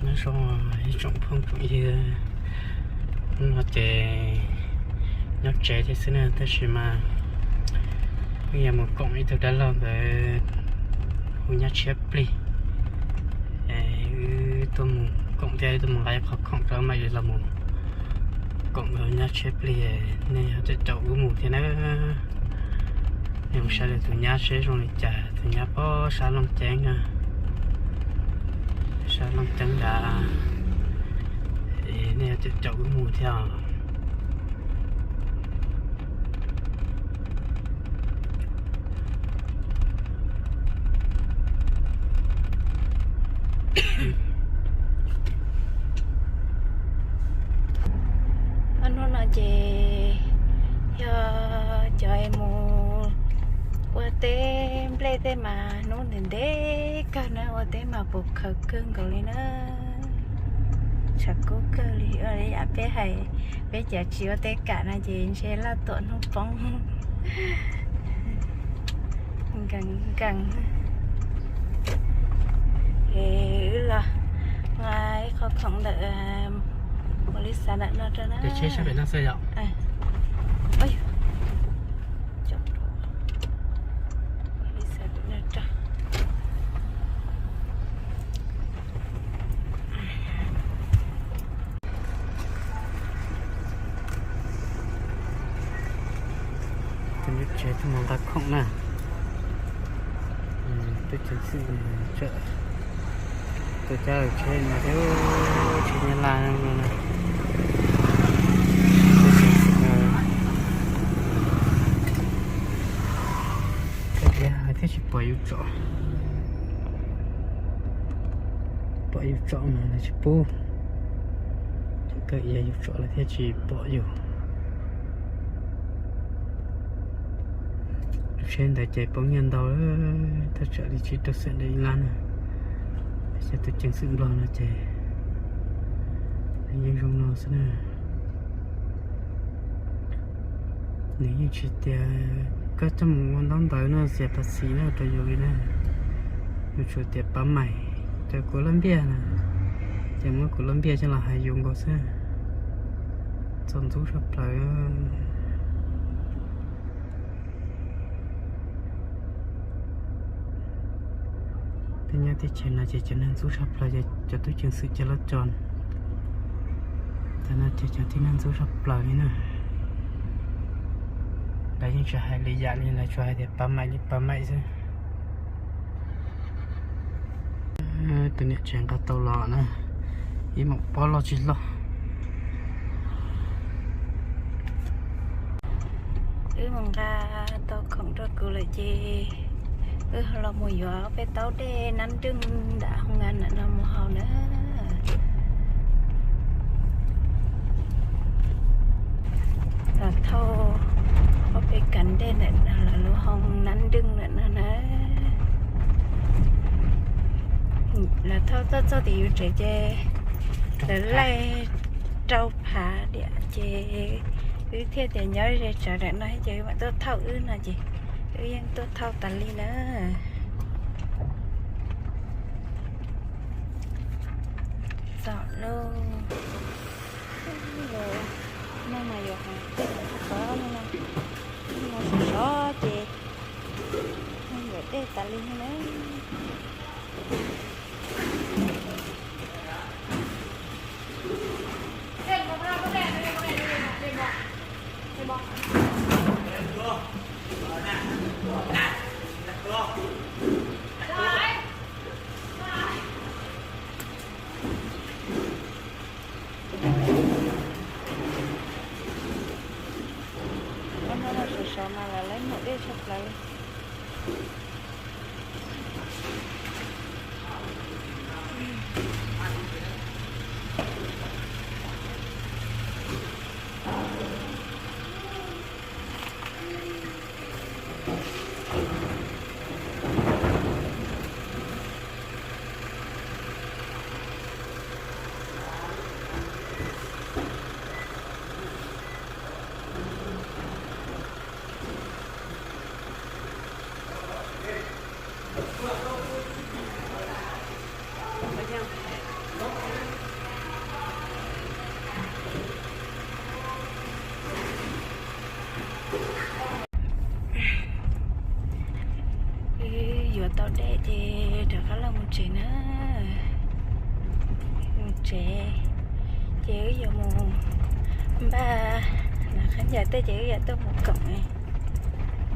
Nyob zoo ib tsoom phooj tsoom ywg, hnub no ces nyob tsev thiab xwb na, tab sis mas wb yuav mus koom ib tug dab laug ntawd hu nyab tshiab plig. Wb tuaj mus koom thiab wb tuaj mus nqa ib qho khoom rau mam li los mus koom ntawd nyab tshiab plig. Nej ho caum wb mus thiab na. Nej mus saib lawv tus nyab seb zoo li cas, tus nyab pob sab Looj Ceeb na, sab Looj Ceeb nrad. Nej ho caum wb mus thiab os. Hnub no ces yog cov es mus ua teb nplej tej mas hnub ntev ntev kawg na, ua teb mas puas khaws kawg nkaus li na. Tshav kub kawg li, ua li yam peb hais, peb cov tsis ua teb kam no ces ntshe laj tuam hnub poob. Nkees nkees. Es wb los nqa ib qho khoom ntawm mus li xav ntawm no rau na. Tus niam tsev tuaj mus nqa khoom na. Tub ceev xwm tseem tuaj cab tsheb no thiab, tsheb Nyab Laj no na. Kawg tias thiaj tsis pom yus tsom, pom yus tsom mas lawv tsis pub. Kawg tias yus tsom lawv thiaj tsis pom yus. Lub tsheb ntawd ces poob nyiaj ntau, thaj tsam li tsib rau xees daim lab na. Xyov tus ceev xwm Nplog no ces nws yeej zoo no xwb na. Nws yeej tsis tias koj coj mus ua ntaub ntawv no xias pas xis no rau yus li na. Nws tsuas tias pav maim, cov kuv laj npiaj na, ces muab kuv laj npiaj coj los hais yus nkaus xwb. Txaus ntxub tshaj plaws. Peb nyob teb chaws no ces cov neeg ntxub tshaj plaws ces cov tub ceev xwm cov loj co. Tam no ces cov tib neeg ntxub tshaj plaws li na. Lawv yeej tsis hais lwm yam li, lawv tsuas hais tias pav maim li pav maim xwb. Tus niam tsev nqa tau los na, ib maum pob loj tsis loj. Wb mus nqa tau khoom rau kuv lawm ces wb ho los mus yuav peb taub dej nab nreej ntawm hoo nab ntawm no mus haus na. Los thauj ob peb kav dej ntawm lawv lub hoo nab nreej ntawm no na. Los thauj tuaj txog tim yus tsev ces lawv laij rau phav diam ces wb thiaj tias nyob ze tsawv ntawm no ces wb mam tuaj thauj wb no ces wb yeej tuaj thauj tas li na. Txog lauj. No mas yuav hais tias txog no, no sov sov ces yuav dej tas li na. Ob hnub no sov sov mas lawv laij muaj dej tshaj plaws li. Tsev, ces wb yuav mus npaj, nram qab ncaws tej ces wb yuav tuaj mus koom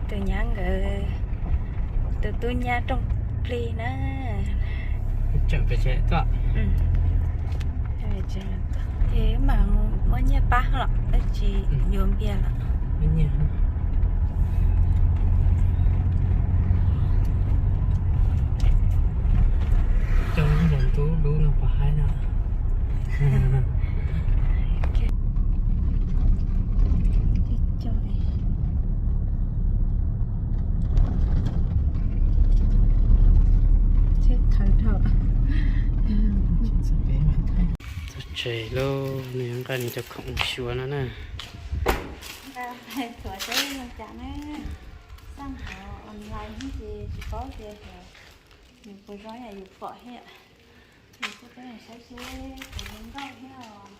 tus nyab nkawd tus tub nyab rooj plig na. Ces wb mam mus muab nyiaj pab los wb tsis yuav npias lawm. Coj los ntub dub no pov haib no. Txog tsev lauj, nws yuav nqa nws cov khoom xyuas no na. Thuav seb zoo cas na, xaj hauv online ces tsis paub tias yus puas zoo yam yus pom thiab. Yus tuaj peb saib seb puas zoo nkauj thiab os.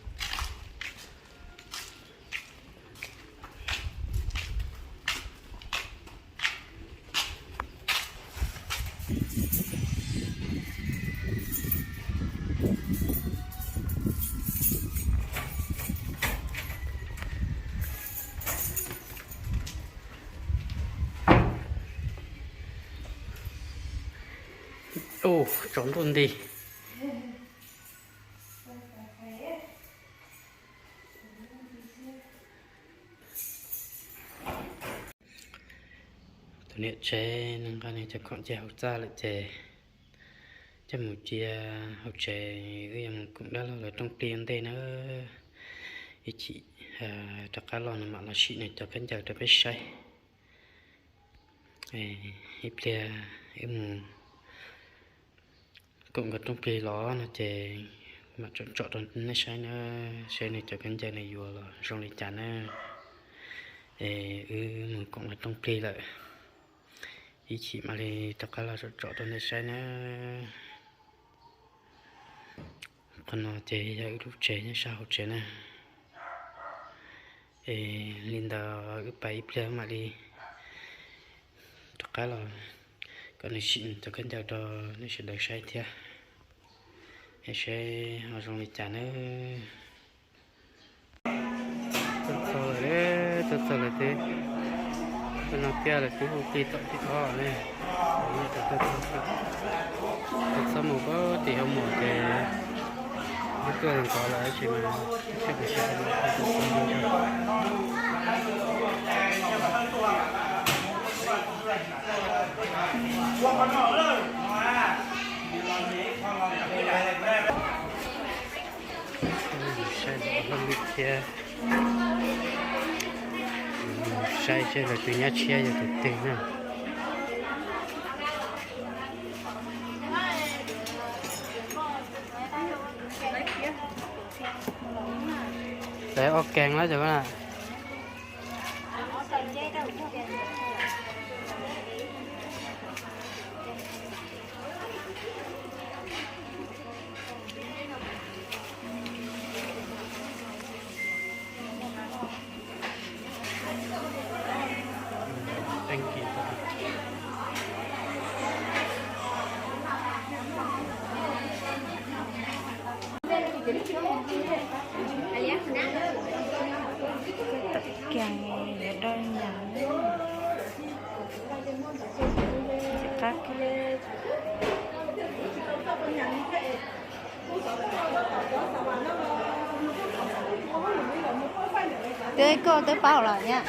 Ua, tsaus ntuj nti. Tus niam tsev nws nqa nws cov khoom cia hauv txaj lawm ces coj mus cia hauv tsev, wb yuav mus koom dab laug lawv rooj plig ua ntej na. Ib chim rov qab los nws mam los sim nws cov khaub ncaws rau peb saib. Ib pliag wb mus koom nkawd rooj plig los no ces mam tsom tsom rau nej saib na, saib nws cov khaub ncaws nws yuav los zoo li cas na. Es wb mus koom nkawd rooj plig lawm, ib chim mam li rov qab los tsom tsom rau nej saib na. Qhov no ces yog wb lub tsev nyob sab hauv tsev na. Es li ntawd wb pais ib pliag mam li rov qab los kom nws sim cov khaub ncaws rau nej sawv daws saib thiab, es saib ho zoo li cas nawb. Tuaj txog lawm, tuaj txog lawm twb, tuaj no kiag lawm twb hu plig tom tim ob ne. Tuaj txog, tuaj txog mus pab tim hauv mom ces wb tuaj ntov lawm tab sis mas tsis pom sab. Saib lawv hauj lwm thiab, saib seb lawv tus nyab tshiab yog tus twg na. Lawv ob keeg lawm cov na. Tawm kiag yuav doj nyas. Qab. Twb koj twb paub lawm nyab.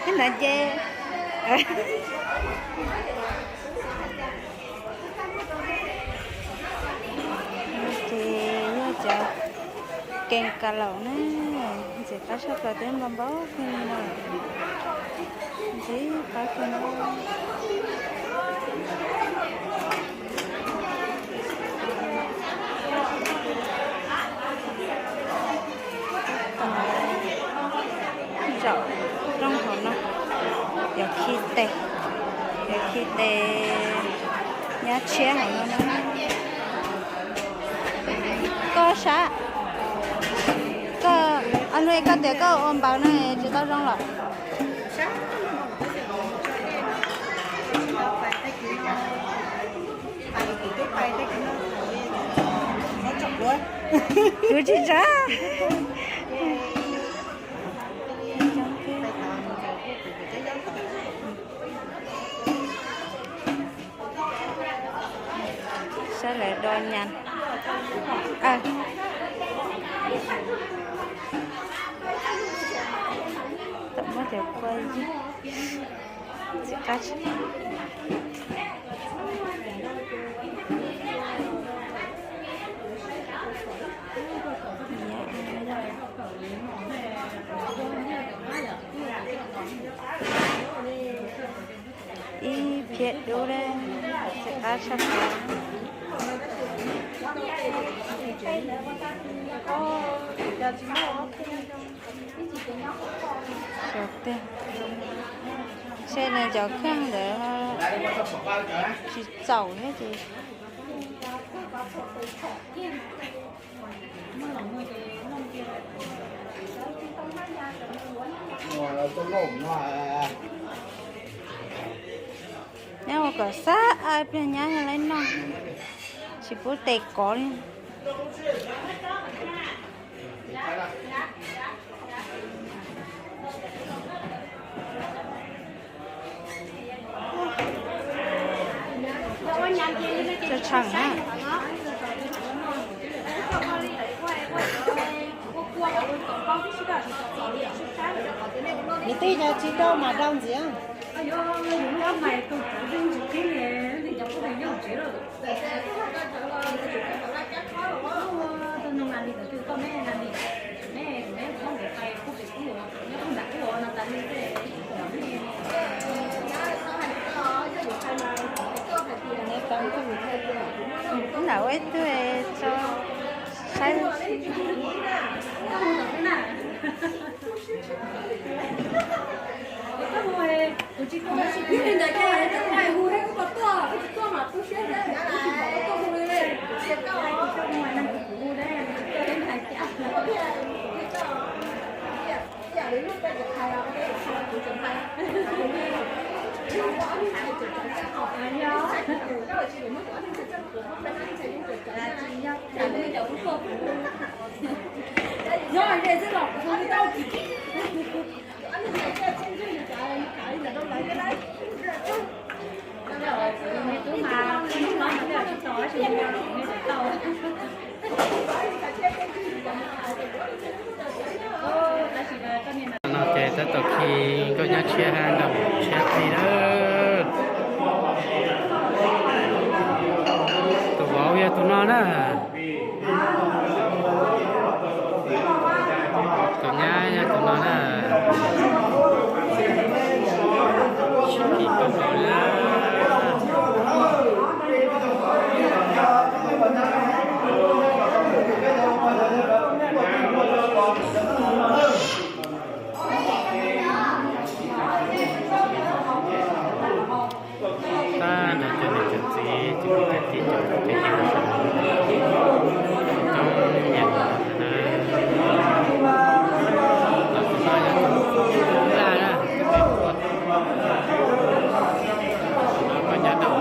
Ib ntawd ces ces yog cov keeg ka laus na, ntxim qab tshaj plaws twb npau npau kawg li no, ntxim qab kawg no. Zaum rooj hauv no, yog khi tes, yog khi tes nyab tshiab hauv no na. Koj sab, koj, koj tias koj ua npaws no tsis tau zoo lawm. Kuv tsis tsav. Saib lawv do nyas. Tam muab cov kua yig. Ib phiab dub, txiv qab tshaj plaws. Ntshe nws cov kheej ntawd tsis txaus thiab ces. Nyab ua kom xab pliag nyab yog lawv noj, tsis pub tes kov li. Tshee na. Niam tij, yog tsis rau mas rau ntxiv. Nram ua ib tug tso saib. No ces tab tom khi nkauj nyab tshiab hab nraug tshiab plig lawm. Tus vauv yog tus no na. Tus nyab yog tus no na. Sib khi kawg nkaus li. Tab no cov niam cov txiv, cov kwv cov tij, cov kwv cov tij, cov nyiam na. Los tus no yog tus daj na, tus daj no koj nyob rau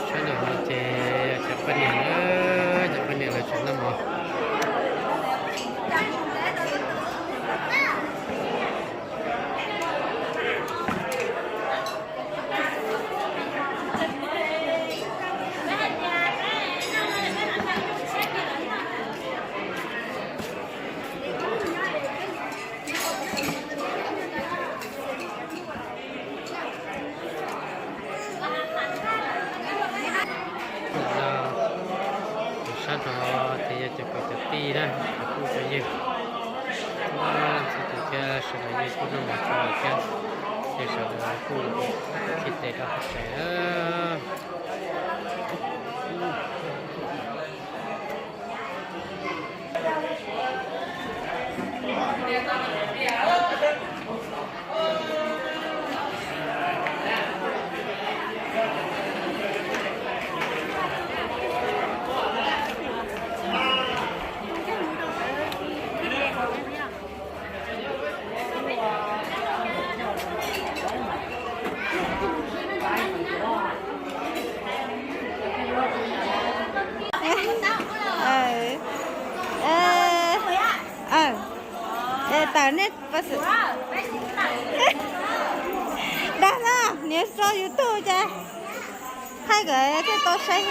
Sab nraum no ces cov poj niam na, cov poj niam lawv tseem noj mov. Sawv daws yeej kuj noj mov tso lawm thiab, ces sawv daws kuj khi tes rau hauv tsev na. Tawm nej dag no, niam so YouTube cas thaij kom thiaj tau saib.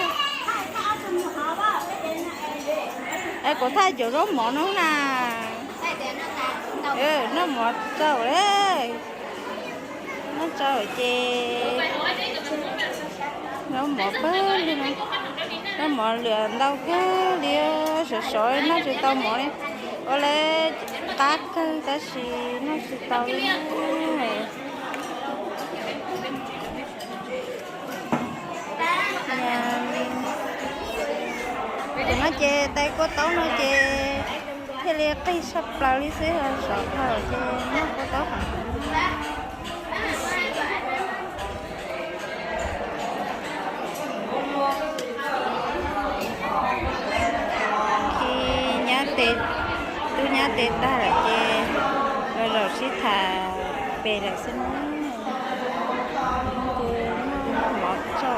Es kuv thaij cov zaub mov no na. Noj mov tsau, noj tsau ces zaub mov pawg li, zaub mov lwm ntau kawg li, sov sov noj tsis tau mov li. Ua li qab kawg tab sis noj tsis tau li. Tus no ces tais kua taub no ces thiaj li qig tshaj plaws li xwb, sov dhau ces noj kua taub heev. Khi nyab tes, tub nyab tes tag lawm ces los zaum sib tham pem lawm xwb na. Ces noj mov tso.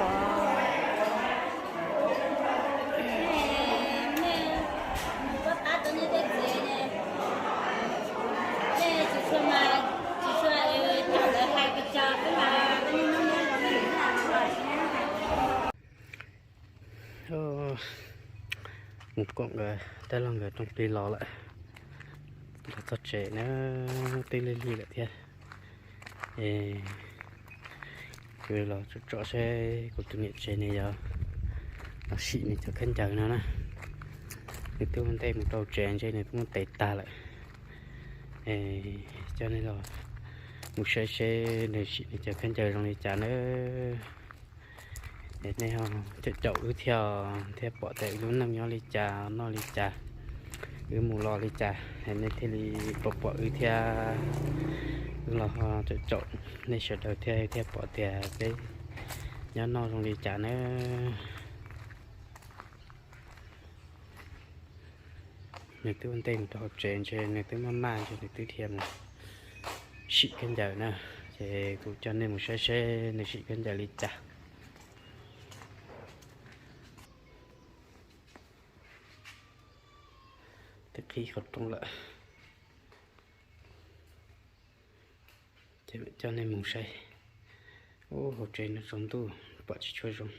Mus koom nkawd dab laug nkawd rooj plig los lawm, los txog tsev na, twb lig lig lawm thiab. Es kuv los tsom tsom seb kuv tus niam tsev nws yuav los sim nws cov khaub ncaws no na. Nws twb ua ntej mus rau tsev ntshe nws twb muab tes tag lawm. Es coj nej los mus saib seb nws sim nws cov khaub ncaws zoo li cas nawb. Es nej ho caum caum wb thiab, thiaj pom tias wb lub neej nyob li cas noj li cas, wb mus los li cas, es nej thiaj li pom pom wb thiab. Wb los ho caum caum nej sawv daws thiab, thiaj pom tias peb nyob noj zoo li cas nawb. Nws twb ua ntej mus rau hauv tsev ntshe nws twb maj maj ntshe nws twb dhia mus sim khaub ncaws na. Ces kuv coj nej mus saib seb nws sim khaub ncaws li cas. Twb qhib qhov rooj lawm. Ces coj nej mus saib. Ub, hauv tsev no tsaus ntuj pom tsis tshua zoo.